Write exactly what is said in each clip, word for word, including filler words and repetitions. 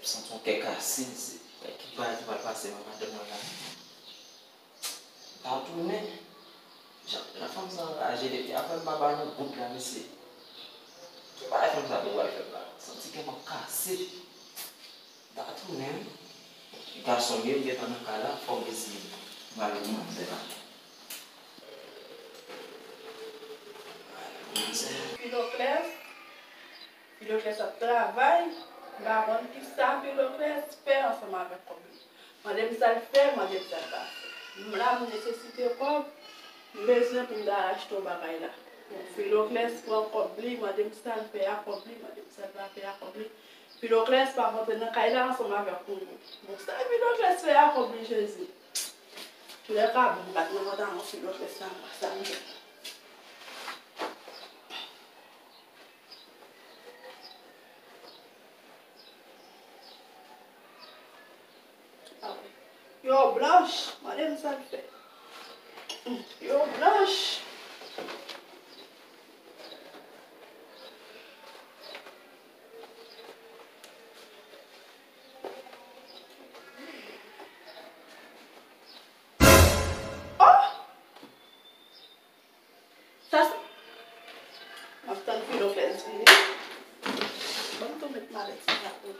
Santi yon kè kase, se ki bagay ki pral pase, mwen, madanm mwen la. M ta tounen. Jan, jan fanm sa anraje, depi apre m pa ba l yon goud la, mesye. Ki bagay fanm sa pou pral fè m la? Santi kè m ap kase. M ta tounen wi. Gason m ye, m gentan nan kay la, fò m eseye m ale manzè la. Filokles, Filokles ap travay, m pa konn kisa Filokles fè ansanm avèk kòb li. Mande m sa l fè, mande m sa l pa fè. M la, m nesesite kòb, m bezwen pou m ta achte yon bagay la. Bon, Filokles pran kòb li, mande m sa l fè a kòb li, mande m sa l pa fè a kòb li. Filokles pa rantre nan kay la ansanm avèk Kongo. Bon, sa Filokles fè a kòb li, Jezi? Toulèka, bon, m pa t nan pantalon Filokles la, m pa sa m fè. Yo, Blanch, mande m sa l fè. Yo, Blanch. Oh! Sa se, m ap tann Filokles vini. Ban m tou met malèt sa la pou.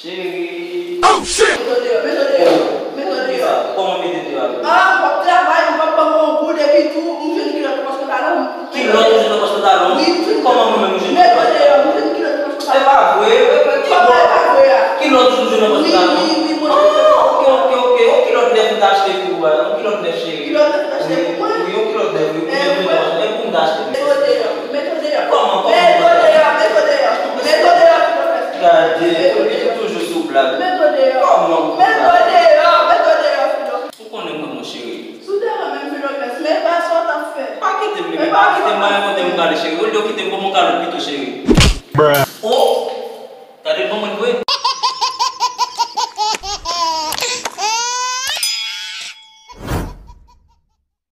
Cheri. Oh, shit! Met w deyò, met w deyò, met w deyò. Kisa? Kòman mete deyò avè m? Ah, w ap travay, ou p ap ban mwen yon goud epi tou, m jwenn kilòt nan pòch pantalon m. Kilòt ou jwenn nan pòch pantalon? Wi, m jwenn. Kòman mwen menm ou jwenn? Met w deyò, m jwenn kilòt nan pòch pantalon. Se pa vre, e, e, ki bò? Kòman e pa vre a? Kilòt ou jwenn nan pòch pantalon? Wi, wi, wi, mwen jwenn kilòt. Ah, ok, ok, ok, ok. Yon kilòt nèf ou ta achte pou mwen, yon kilòt nèf cheri. Kilòt nèf ou ta achte pou mwen? Wi, wi, yon kilòt nèf, wi, pou mwen jwenn nan pòch, e pou m ta achte. Met w deyò, met w deyò. Kòman, kòman? Met w deyò, met w deyò. Met w deyò, met w deyò. Gade, ou toujou sou blag. Met w deyò. Kòman? Met w deyò, met w deyò, Filokles. Ou konnen mwen, mon cheri. Sou tèren menm, Filokles, men pa sa w t ap fè. Pa kite m, bebe, pa kite m, pa gen kote m prale, cheri. Olye w kite m, ban m yon kalòt pito, cheri.